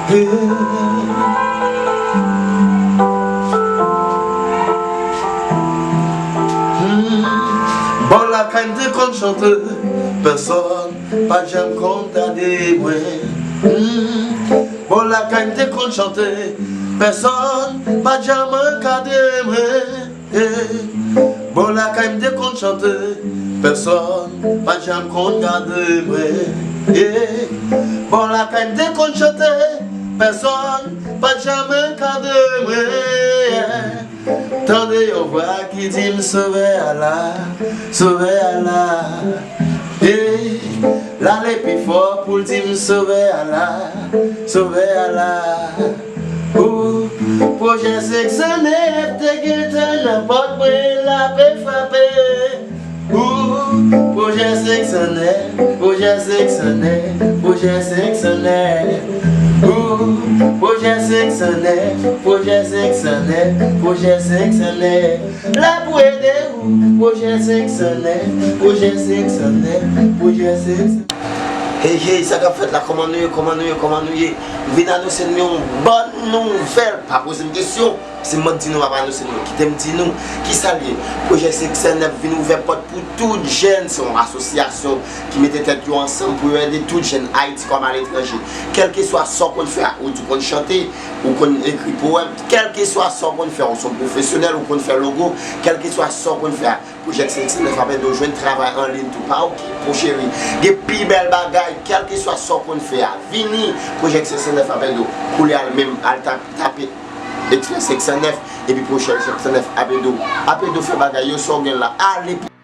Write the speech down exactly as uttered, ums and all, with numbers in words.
Bò lakay m te konn chante, pèsòn pa t janm konn gade mwen. Bò lakay m te konn chante, pèsòn pa t janm gade mwen. Bò lakay m te konn chante, pèsòn pa t janm konn gade mwen. Bò lakay m te konn chante, pèsòn pa t janm gade mwen. Tande yon vwa ki di m, Sovè a la, Sovè a la. L ale pi fò pou l di m, Sovè a la, Sovè a la. Ou, pwojè senk san nèf te gentan nan pòt mwen, l ape frape. Ou, pwojè senk san nèf, pwojè senk san nèf, pwojè senk san nèf. Ou, pwojè senk san nèf, pwojè senk san nèf, pwojè senk san nèf. La pou ede ou, pwojè senk san nèf, pwojè senk san nèf, pwojè senk san nèf. Hey, hey, sa k ap fèt la? Kòman nou ye? Kòman nou ye? Kòman nou ye? M vin anonse nou yon bòn nouvèl. Pa poze m kesyon. Si m di nou, pa anonse nou, kite m di nou. Kisa l ye? Pwojè senk san nèf vin ouvè pòt pou tout jèn. Se yon asosyasyon ki mete tèt yo ansanm pou yo ede tout jèn Ayiti kòm aletranje. Kèlkeswa sa w konn fè a, ou di w konn chante, ou konn ekri powèm, kèlkeswa sa w konn fè, ou se yon pwofesyonèl, ou konn fè logo, kèlkeswa sa w konn fè a, Pwojè senk san nèf ap ede w jwenn travay an liy tou pa ou ki pou cheri. Gen pi bèl bagay, kèlkeswa sa w konn fè a. Vini, Pwojè senk san nèf ap ede w. Koulye a menm, al tap-, tape Expert senk san nèf, epi Pwojè senk san nèf ap ede w, ap ede w fè bagay yo sa w gen la. Ale!